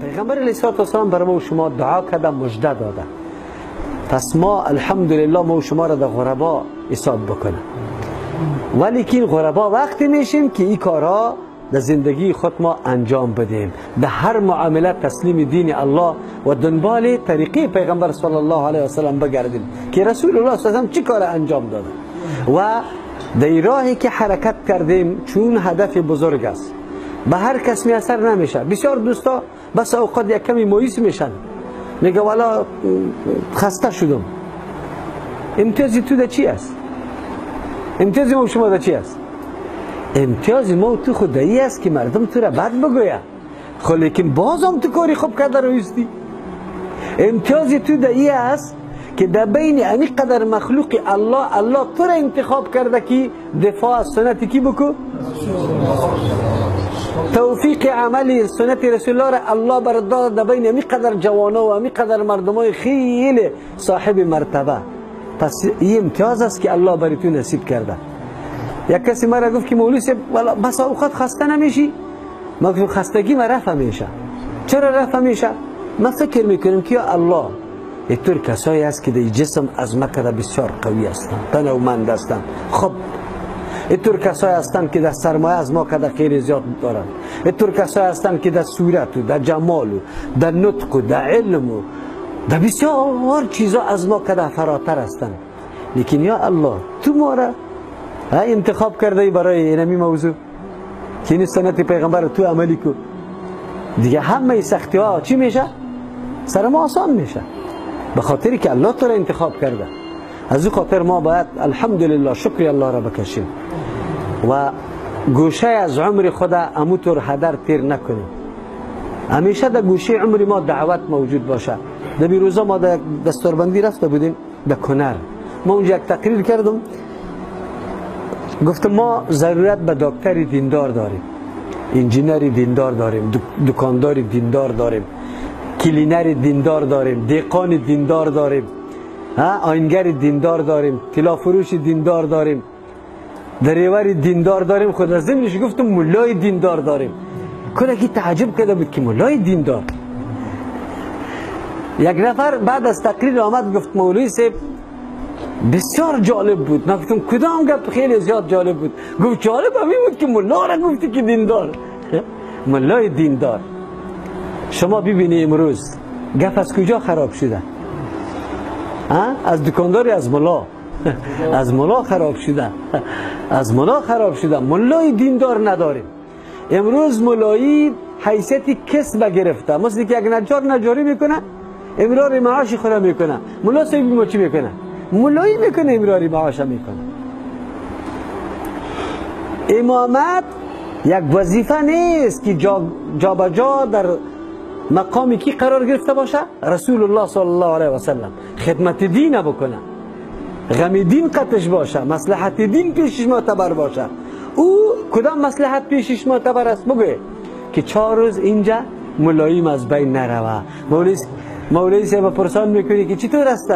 پیغمبر علیه السلام بر ما و شما دعا کرده، مژده داده. پس ما الحمدلله ما و شما را در غربا حساب بکنه، ولیکن غربا وقتی میشیم که این کارا در زندگی خود ما انجام بدیم، در هر معامله تسلیم دین الله و دنبال طریقه پیغمبر صلی الله علیه و سلم بگردیم که رسول الله صلی الله علیه و سلم چی کار انجام داده. و در راهی که حرکت کردیم چون هدف بزرگ است، به هر کس میسر نمیشه. بسیار دوستا بس اوقات یک کمی مایوس میشن، میگه والا خسته شدم. امتیاز تو در چی است؟ امتیاز ما شما در چی است؟ امتیاز ما تو خدایی است که مردم تو را بد بگوید، خب لیکن بازم تو کاری خوب کرده رویستی. امتیاز تو در ای است که در بین امی قدر مخلوق الله، الله تو را انتخاب کرده که دفاع از سنت کی بکو؟ توفیق عملی سنت رسول الله را الله بر داد در بین امی قدر جوانا و امی قدر مردمای خیلی صاحب مرتبه. پس این امتیاز است که الله برای تو نصیب کرده. یک کسی مرا گفت که مولوی صاحب بس اوقات خسته نمیشی؟ ما گفتم خستگی ما رفع میشه. چرا رفع میشه؟ ما فکر میکنیم که یا الله اینطور کسایی هست که در جسم از ما کده بسیار قوی هستند، تنومند هستند. خب اینطور کسایی هستند که در سرمایه از ما کده خیلی زیاد دارند. اینطور کسایی هستند که در صورت و در جمال و در نطق و در علم و در بسیار چیزا از ما کده فراتر هستند. لیکن یا الله تو ما را انتخاب کرده برای اینمی موضوع که این سنت پیغمبر تو عملی کو، دیگه همه سختی ها چی میشه؟ سر ما آسان میشه، به خاطری که الله تو را انتخاب کرده. از او خاطر ما باید الحمدلله شکر الله را بکشیم و گوشه از عمر خود اموتور هدر تیر نکنیم. همیشه در گوشه عمر ما دعوت موجود باشه. در بیروزا ما در دستوربندی رفته بودیم در کنر، ما اونجا یک تقریر کردم، گفتم ما ضرورت به دکتر دیندار داریم، انجینر دیندار داریم، دکاندار دیندار داریم، کلینر دیندار داریم، دیقان دیندار داریم، آینگر دیندار داریم، طلا فروش دیندار داریم، دریور دیندار داریم. خود از ضمنش گفتم مولای دیندار داریم. کلکی تعجب کرده بود که مولای دیندار. یک نفر بعد از تقریر آمد گفت مولوی صاحب بسیار جالب بود. من گفتم کدام گپ خیلی زیاد جالب بود؟ گفت جالب همین بود که ملا را گفتی که دیندار، ملای دیندار. شما ببینی امروز گپ از کجا خراب شده؟ از دکانداری، از ملا، از ملا خراب شده، از ملا خراب شده. ملای دیندار نداریم. امروز ملایی حیثیت کسب گرفته، مثل که یک نجار نجاری میکنه، امرار معاش خود میکنه. ملا صاحب ما چی میکنه؟ ملایی میکنه، امراری معاش میکنه. امامت یک وظیفه نیست که جا به جا در مقامی کی قرار گرفته باشه؟ رسول الله صلی الله علیه و سلم خدمت دین بکنه، غم دین قطش باشه، مصلحت دین پیشش معتبر باشه. او کدام مصلحت پیشش معتبر است؟ بگه که 4 روز اینجا ملایم از بین نروه. مولوی صاحب پرسان میکنی که چطور است؟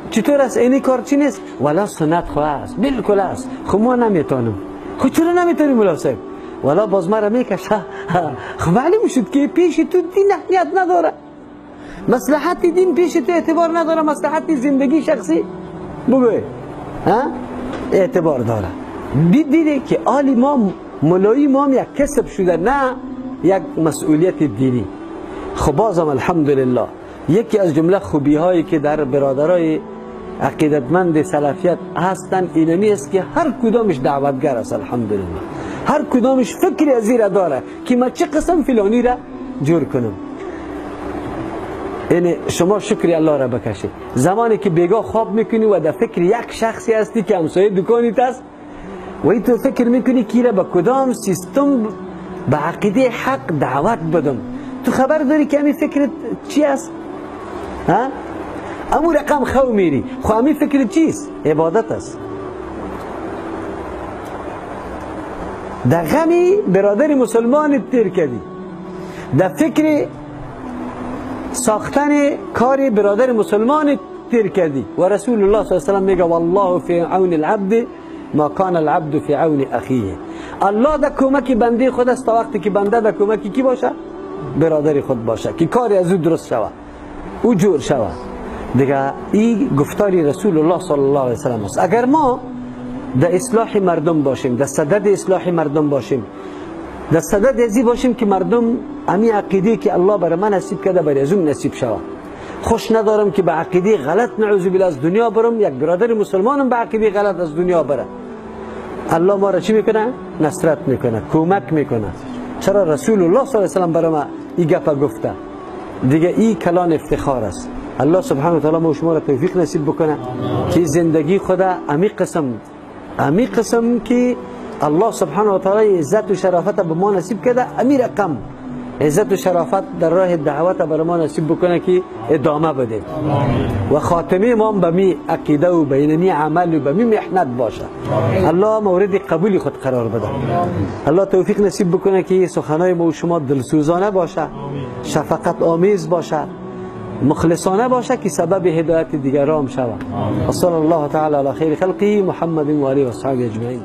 چطور است؟ اینی کار چی نیست؟ ولا سنت خو است، بالکل است. خب ما نمیتونم. خب چرا نمیتونی مولا صاحب؟ ولا باز مرا میکشه. خب معلوم شد که پیش تو دین اهمیت نداره، مصلحت دین پیش تو اعتبار نداره، مصلحت زندگی شخصی بگو ها اعتبار داره. دیده که آلی ما ملایی ما یک کسب شده، نه یک مسئولیت دینی. خب بازم الحمدلله یکی از جمله خوبی هایی که در برادرای عقیدتمند سلفیت هستند اینمی است که هر کدامش دعوتگر است. الحمدلله هر کدامش فکری از زیر داره که ما چه قسم فلانی را جور کنم. یعنی شما شکری الله را بکشید زمانی که بیگاه خواب میکنی و در فکر یک شخصی هستی که همسایه دکانیت است و ای تو فکر میکنی که را به کدام سیستم به عقیده حق دعوت بدم، تو خبر داری که همین فکر چی است؟ ها؟ امو رقم خو میری. خو همین فکر چیست؟ عبادت است. در غمی برادر مسلمان تیر کردی، در فکر ساختن کار برادر مسلمان تیر کردی. و رسول الله صلی الله علیه و سلم میگه والله فی عون العبد ما کان العبد فی عون اخیه. الله در کمک بنده خود است تا وقتی که بنده در کمک کی باشه؟ برادر خود باشه که کاری از او درست شوه، او جور شوه. دیگه این گفتار رسول الله صلی الله علیه وسلم است. اگر ما در اصلاح مردم باشیم، در صدد اصلاح مردم باشیم، در صدد ازی باشیم که مردم امی عقیده که الله برای من نصیب کرده برای از اون نصیب شوه. خوش ندارم که به عقیده غلط نعوذ بالله از دنیا برم، یک برادر مسلمانم به عقیده غلط از دنیا بره. الله ما را چی میکنه؟ نصرت میکنه، کمک میکنه. چرا رسول الله صلی الله علیه وسلم برای ما این گپ گفته؟ دیگه این کلان افتخار است. الله سبحانه و تعالی ما شما را توفیق نصیب بکنه که زندگی خدا امی قسم که الله سبحانه و تعالی عزت و شرافت به ما نصیب کرده، امی رقم عزت و شرافت در راه دعوت بر ما نصیب بکنه که ادامه بده و خاتمه ما به می عقیده و به می عمل و به می محنت باشه. الله مورد قبول خود قرار بده. الله توفیق نصیب بکنه که سخنای ما و شما دلسوزانه باشه، شفقت آمیز باشه، مخلصانه باشه که سبب هدایت دیگران شود. صلی الله تعالی علی خیر خلقه محمد و آله و اصحابه اجمعین.